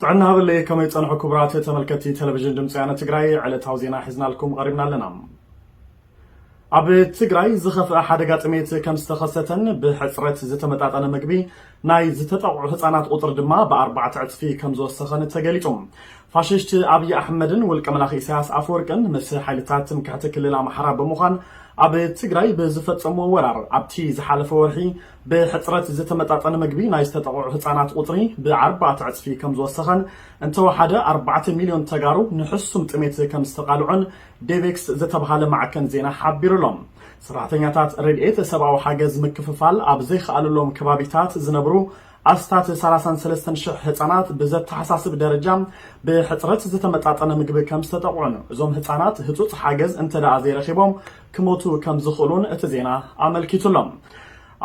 ጥዕና ሃበለይ፣ ከመይ ጸንሑ ክቡራት ተመልከትቲ ቴሌቪዥን ድምፂ ወያነ ትግራይ? ዕለታዊ ዜና ሒዝናልኩም ቀሪብና ኣለና። ኣብ ትግራይ ዝኸፍአ ሓደጋ ጥሜት ከም ዝተኸሰተን ብሕፅረት ዝተመጣጠነ ምግቢ ናይ ዝተጠቕዑ ህፃናት ቁፅሪ ድማ ብኣርባዕተ ዕፅፊ ከም ዝወሰኸን ተገሊጹ። ፋሽስት ኣብይ ኣሕመድን ውልቀ መላኺ ኢሳያስ ኣፈወርቅን ምስ ሓይልታት ትምክሕቲ ክልል ኣምሓራ ብምዃን ኣብ ትግራይ ብዝፈጸምዎ ወራር ኣብቲ ዝሓለፈ ወርሒ ብሕጽረት ዝተመጣጠነ ምግቢ ናይ ዝተጠቕዑ ህጻናት ቁጽሪ ብኣርባዕተ ዕጽፊ ከም ዝወሰኸን እንተወሓደ ኣርባዕተ ሚልዮን ተጋሩ ንሕሱም ጥሜት ከም ዝተቓልዑን ዴቬክስ ዝተብሃለ ማዕከን ዜና ሓቢሩ ኣሎ። ሰራሕተኛታት ረድኤት ሰብኣዊ ሓገዝ ምክፍፋል ኣብ ዘይከኣለሎም ከባቢታት ዝነብሩ ኣስታት ሰላሳን ሰለስተን ሽሕ ህጻናት ብዘተሓሳስብ ደረጃ ብሕጽረት ዝተመጣጠነ ምግቢ ከም ዝተጠቕዑን እዞም ህጻናት ህጹጽ ሓገዝ እንተ ደኣ ዘይረኺቦም ክሞቱ ከም ዝኽእሉን እቲ ዜና ኣመልኪቱ ኣሎ።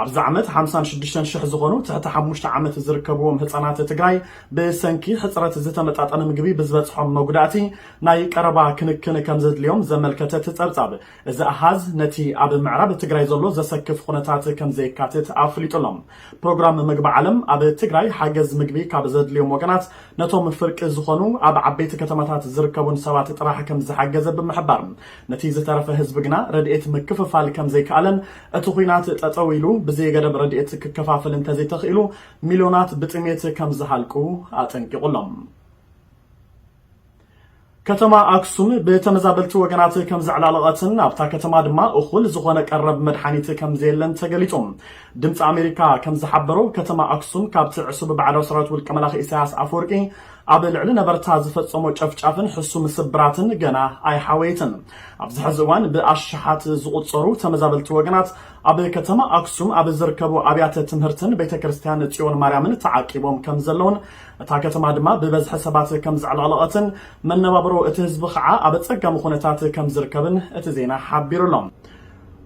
ኣብዚ ዓመት ሓምሳን ሽዱሽተን ሽሕ ዝኾኑ ትሕቲ ሓሙሽተ ዓመት ዝርከብዎም ህጻናት ትግራይ ብሰንኪ ሕጽረት ዝተመጣጠነ ምግቢ ብዝበጽሖም መጉዳእቲ ናይ ቀረባ ክንክን ከም ዘድልዮም ዘመልከተ እቲ ጸብጻብ፣ እዚ ኣሃዝ ነቲ ኣብ ምዕራብ ትግራይ ዘሎ ዘሰክፍ ኩነታት ከም ዘየካትት ኣፍሊጡ ኣሎ። ፕሮግራም ምግቢ ዓለም ኣብ ትግራይ ሓገዝ ምግቢ ካብ ዘድልዮም ወገናት ነቶም ፍርቂ ዝኾኑ ኣብ ዓበይቲ ከተማታት ዝርከቡን ሰባት ጥራሕ ከም ዝሓገዘ ብምሕባር፣ ነቲ ዝተረፈ ህዝቢ ግና ረድኤት ምክፍፋል ከም ዘይከኣለን እቲ ኹናት ጠጠው ኢሉ ብዘየገደብ ረድኤት ክከፋፈል እንተዘይተኽኢሉ ሚልዮናት ብጥሜት ከም ዝሃልቁ ኣጠንቂቑ ኣሎ። ከተማ ኣክሱም ብተመዛበልቲ ወገናት ከም ዘዕላለቐትን ኣብታ ከተማ ድማ እኹል ዝኾነ ቀረብ መድሓኒት ከም ዘየለን ተገሊጹ። ድምፂ ኣሜሪካ ከም ዝሓበሮ፣ ከተማ ኣክሱም ካብቲ ዕሱብ ባዕዳዊ ሰራዊት ውልቀ መላኺ ኢሳያስ ኣፈወርቂ ኣብ ልዕሊ ነበርታ ዝፈጸሞ ጨፍጫፍን ሕሱም ስብራትን ገና ኣይሓወየትን። ኣብዚ ሕዚ እዋን ብኣሽሓት ዝቑጸሩ ተመዛበልቲ ወገናት ኣብ ከተማ ኣክሱም ኣብ ዝርከቡ ኣብያተ ትምህርትን ቤተ ክርስቲያን ጽዮን ማርያምን ተዓቂቦም ከም ዘለውን እታ ከተማ ድማ ብበዝሒ ሰባት ከም ዘዕለቕለቐትን መነባብሮ እቲ ህዝቢ ከዓ ኣብ ኣጸጋሚ ኩነታት ከም ዝርከብን እቲ ዜና ሓቢሩ ኣሎ።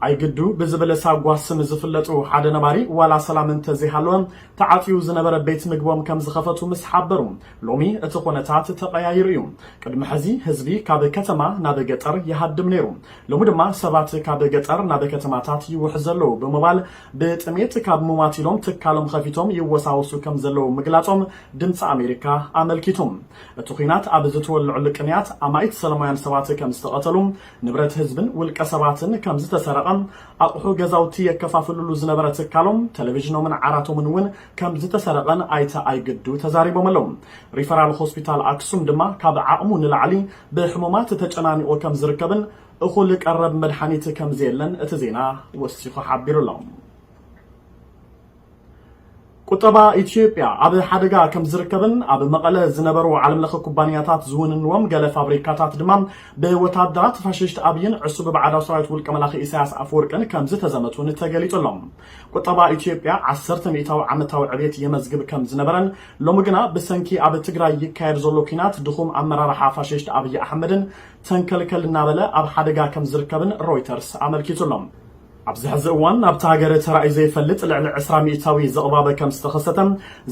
ኣይግዱ ብዝብል ሳጓ ስም ዝፍለጡ ሓደ ነባሪ ዋላ ሰላም እንተዘይሃለወ ተዓጽዩ ዝነበረ ቤት ምግቦም ከም ዝኸፈቱ ምስ ሓበሩ፣ ሎሚ እቲ ኩነታት ተቐያይሩ እዩ። ቅድሚ ሕዚ ህዝቢ ካብ ከተማ ናብ ገጠር ይሃድም ነይሩ። ሎሚ ድማ ሰባት ካብ ገጠር ናብ ከተማታት ይውሕዙ ኣለዉ ብምባል ብጥሜት ካብ ምሟት ኢሎም ትካሎም ከፊቶም ይወሳወሱ ከም ዘለዉ ምግላጾም ድምፂ ኣሜሪካ ኣመልኪቱ። እቲ ኲናት ኣብ ዝተወልዐሉ ቅንያት ኣማኢት ሰላማውያን ሰባት ከም ዝተቐተሉ፣ ንብረት ህዝብን ውልቀ ሰባትን ከም ዝተሰረቐ፣ ኣቑሑ ገዛውቲ የከፋፍልሉ ዝነበረ ትካሎም፣ ቴሌቪዥኖምን ዓራቶምን እውን ከም ዝተሰረቐን ኣይተ ኣይግዱ ተዛሪቦም ኣለዉ። ሪፈራል ሆስፒታል ኣክሱም ድማ ካብ ዓቕሙ ንላዕሊ ብሕሙማት ተጨናኒቑ ከም ዝርከብን እኹል ቀረብ መድሓኒት ከም ዘየለን እቲ ዜና ወሲኹ ሓቢሩ ኣሎ። ቁጠባ ኢትዮጵያ ኣብ ሓደጋ ከም ዝርከብን ኣብ መቐለ ዝነበሩ ዓለምለኸ ኩባንያታት ዝውንንዎም ገለ ፋብሪካታት ድማ ብወታደራት ፋሽስት ኣብይን ዕሱብ ባዕዳዊ ሰራዊት ውልቀ መላኺ ኢሳያስ ኣፈወርቅን ከም ዝተዘመቱን ተገሊጹ ኣሎ። ቁጠባ ኢትዮጵያ ዓሰርተ ሚእታዊ ዓመታዊ ዕቤት የመዝግብ ከም ዝነበረን ሎሚ ግና ብሰንኪ ኣብ ትግራይ ይካየድ ዘሎ ኲናት ድኹም ኣመራርሓ ፋሽስት ኣብይ ኣሕመድን ተንከልከል እናበለ ኣብ ሓደጋ ከም ዝርከብን ሮይተርስ ኣመልኪቱ ኣሎ። ኣብዚ ሕዚ እዋን ኣብታ ሃገር ተራእዩ ዘይፈልጥ ልዕሊ ዕስራ ሚእታዊ ዘቕባበ ከም ዝተኸሰተ፣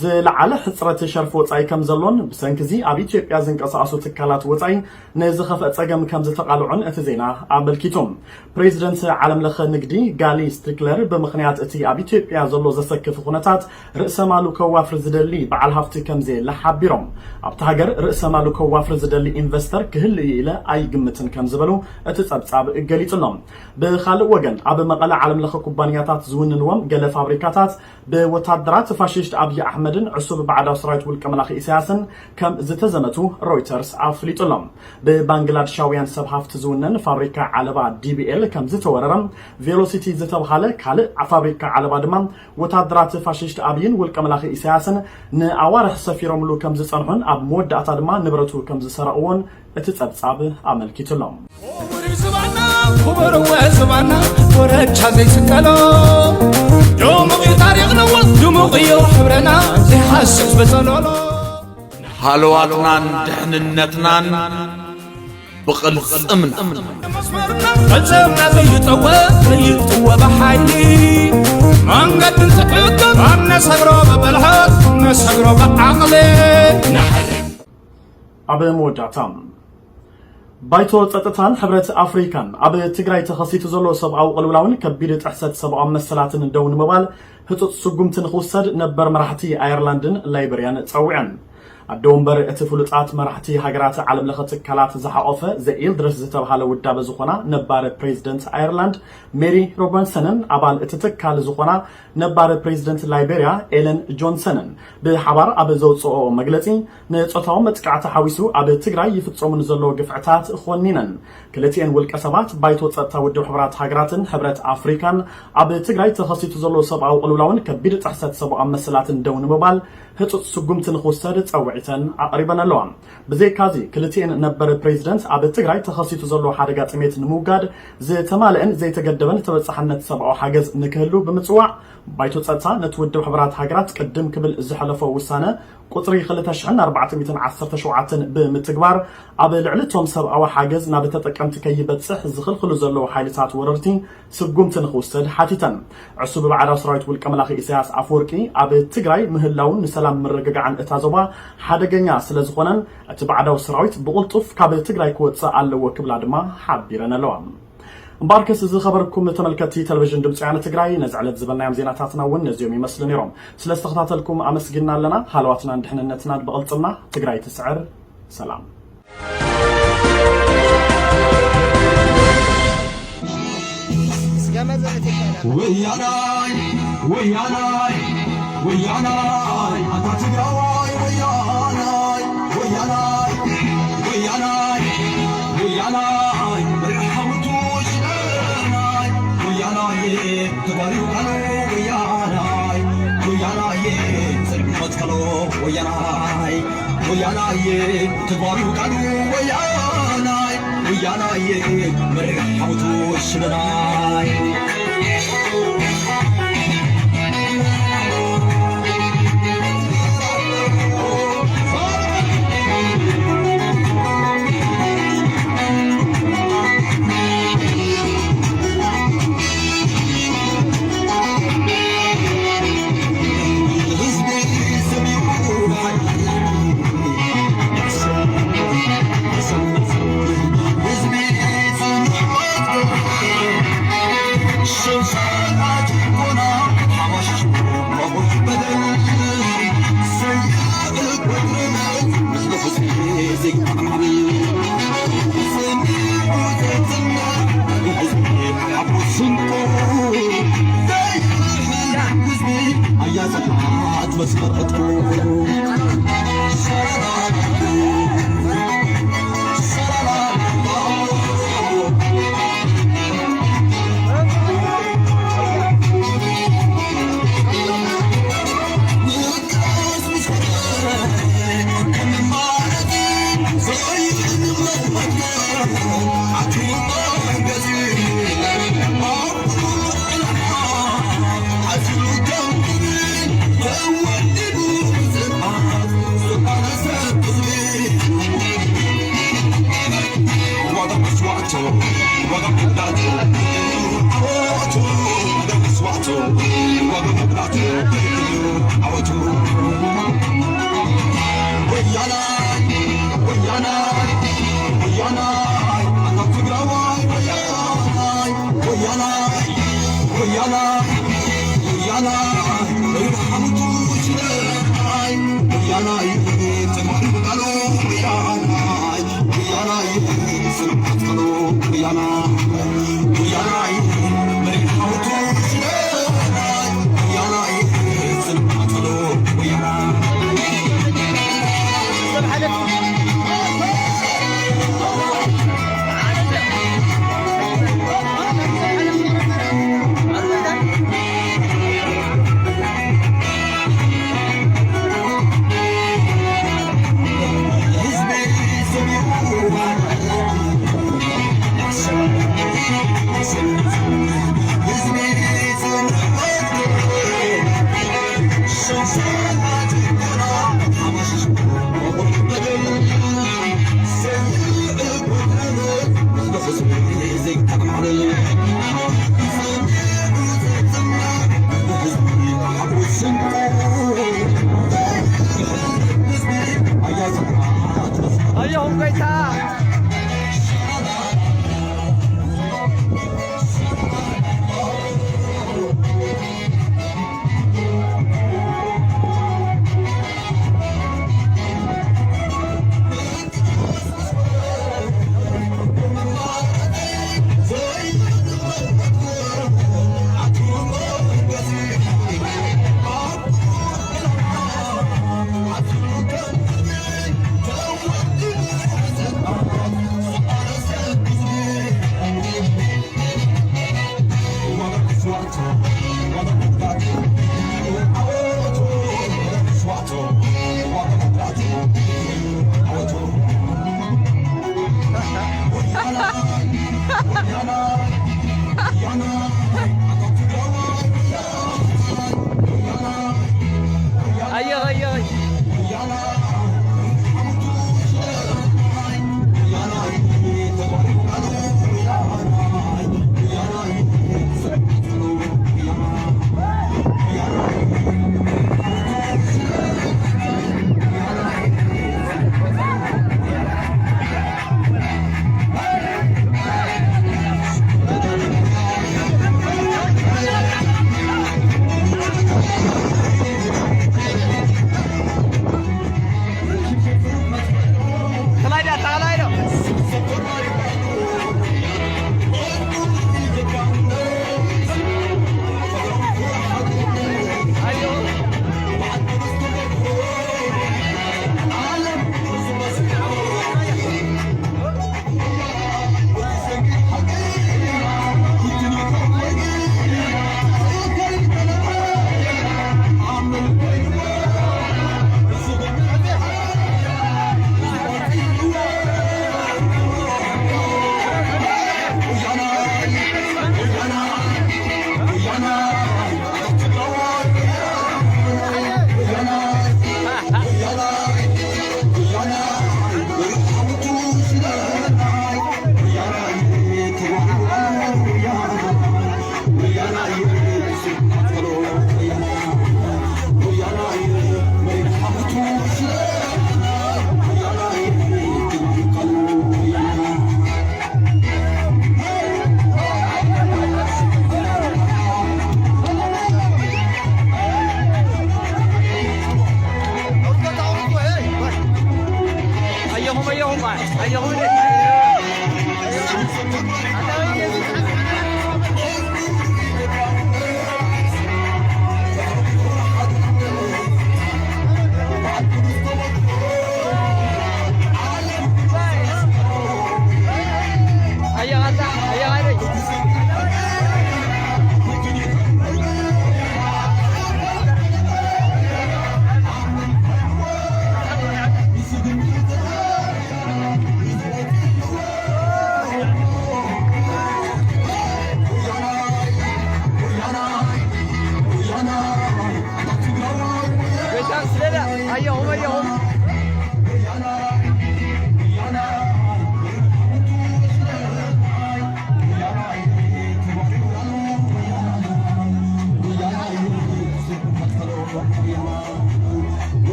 ዝለዓለ ሕፅረት ሸርፊ ወፃኢ ከም ዘሎን ብሰንኪ እዚ ኣብ ኢትዮጵያ ዝንቀሳቐሱ ትካላት ወፃኢ ንዝኸፍአ ፀገም ከም ዝተቓልዑን እቲ ዜና ኣመልኪቱ። ፕሬዚደንት ዓለምለኸ ንግዲ ጋሊ ስቲክለር ብምኽንያት እቲ ኣብ ኢትዮጵያ ዘሎ ዘሰክፍ ኩነታት ርእሰ ማሉ ከዋፍር ዝደሊ በዓል ሃፍቲ ከም ዘየለ ሓቢሮም፣ ኣብታ ሃገር ርእሰ ማሉ ከዋፍር ዝደሊ ኢንቨስተር ክህሉ እዩ ኢለ ኣይግምትን ከም ዝበሉ እቲ ጸብጻብ ገሊጹ ኣሎ። ብኻልእ ወገን ኣብ መቐለ ዓለምለኸ ኩባንያታት ዝውንንዎም ገለ ፋብሪካታት ብወታደራት ፋሽስት ኣብይ ኣሕመድን ዕሱብ ባዕዳዊ ሰራዊት ውልቀ መላኺ ኢሳያስን ከም ዝተዘመቱ ሮይተርስ ኣፍሊጡ ኣሎ። ብባንግላድሻውያን ሰብ ሃፍቲ ዝውነን ፋብሪካ ዓለባ ዲቢኤል ከም ዝተወረረ፣ ቬሎሲቲ ዝተብሃለ ካልእ ፋብሪካ ዓለባ ድማ ወታደራት ፋሽስት ኣብይን ውልቀ መላኺ ኢሳያስን ንኣዋርሕ ሰፊሮምሉ ከም ዝጸንሑን ኣብ መወዳእታ ድማ ንብረቱ ከም ዝሰረቕዎን እቲ ጸብጻብ ኣመልኪቱ ኣሎ። ክቡር ዝባና፣ ክቡር ወ ዝባና፣ ኮረቻ ዘይስቀሎ። ድሙቕ እዩ ታሪኽና፣ ድሙቕ እዩ ሕብረና፣ ዘይሓስስ በጸሎሎ። ሃለዋትናን ድሕንነትናን ብቕልጽምና። መስመርና፣ ቅልጽምና ዘይጠወ፣ ዘይጥወ ብሓይሊ። መንገድን ትዕግም፣ ነሰግሮ ብብልሓት፣ ነሰግሮ ብዓቕሊ። ኣብ መወዳእታ፣ ባይቶ ጸጥታን ሕብረት ኣፍሪካን ኣብ ትግራይ ተኸሲቱ ዘሎ ሰብኣዊ ቅልውላውን ከቢድ ጥሕሰት ሰብኣዊ መሰላትን ደው ንምባል ህጹጽ ስጉምቲ ንኽውሰድ ነበር መራሕቲ ኣየርላንድን ላይበርያን ጸዊዐን። ኣደ ወንበር እቲ ፍሉጣት መራሕቲ ሃገራት ዓለምለኸ ትካላት ዝሓቖፈ ዘ ኢልድረስ ዝተብሃለ ውዳበ ዝኾና ነባር ፕሬዚደንት ኣየርላንድ ሜሪ ሮበርትሰንን ኣባል እቲ ትካል ዝኾና ነባር ፕሬዚደንት ላይቤርያ ኤለን ጆንሰንን ብሓባር ኣብ ዘውፅኦ መግለፂ፣ ንፆታዊ መጥቃዕቲ ሓዊሱ ኣብ ትግራይ ይፍፀሙ ንዘለዉ ግፍዕታት ኾኒነን። ክልቲኤን ውልቀ ሰባት ባይቶ ፀጥታ ውድብ ሕቡራት ሃገራትን ሕብረት ኣፍሪካን ኣብ ትግራይ ተኸሲቱ ዘሎ ሰብኣዊ ቅልውላውን ከቢድ ጥሕሰት ሰብኣዊ መሰላትን ደው ንምባል ህጹጽ ስጉምቲ ንኽውሰድ ጸውዒተን ኣቕሪበን ኣለዋ። ብዘይካዚ፣ ክልቲኤን ነበር ፕሬዚደንት ኣብ ትግራይ ተኸሲቱ ዘሎ ሓደጋ ጥሜት ንምውጋድ ዝተማልአን ዘይተገደበን ተበጻሕነት ሰብኣዊ ሓገዝ ንክህሉ ብምጽዋዕ፣ ባይቶ ጸጥታ ነቲ ውድብ ሕቡራት ሃገራት ቅድም ክብል ዝሐለፎ ውሳነ ቁጽሪ ክልተ ሽሕን ኣርባዕተ ሚእትን ዓሰርተ ሸውዓተን ብምትግባር፣ ኣብ ልዕሊ እቶም ሰብኣዊ ሓገዝ ናብ ተጠቀምቲ ከይበጽሕ ዝኽልኽሉ ዘለዉ ሓይልታት ወረርቲ ስጉምቲ ንኽውሰድ ሓቲተን። ዕሱብ ባዕዳዊ ሰራዊት ውልቀ መላኺ ኢሳያስ ኣፈወርቂ ኣብ ትግራይ ምህላውን ንሰላም ምርግጋዕን እታ ዞባ ሓደገኛ ስለ ዝኾነን፣ እቲ ባዕዳዊ ሰራዊት ብቕልጡፍ ካብ ትግራይ ክወጽእ ኣለዎ ክብላ ድማ ሓቢረን ኣለዋ። እምበኣርከስ ዝኸበርኩም ተመልከትቲ ቴሌቪዥን ድምፂ ወያነ ትግራይ፣ ነዚ ዕለት ዝበልናዮም ዜናታትና እውን ነዚኦም ይመስሉ ነይሮም። ስለ ዝተኸታተልኩም ኣመስጊንና ኣለና። ሃለዋትናን ድሕንነትናን ብቕልፅምና። ትግራይ ትስዕር። ሰላም። ወያናይ፣ ወያናይ፣ ወያናይ፣ ኣታ ትግራዋይ ወያናይ፣ ወያናይ፣ ወያናይ፣ ወያናይ፣ መሪሕ ሓወልቱ ሽደናይ፣ ወያናይ፣ ተጋሩ ቃሉ ወያናይ፣ ወያናይ፣ ጽልመት ከሎ ወያናይ፣ ወያናይ፣ ተጋሩ ቃሉ ወያናይ፣ ወያናይ፣ መሪሕ ሓወልቱ ሽደናይ።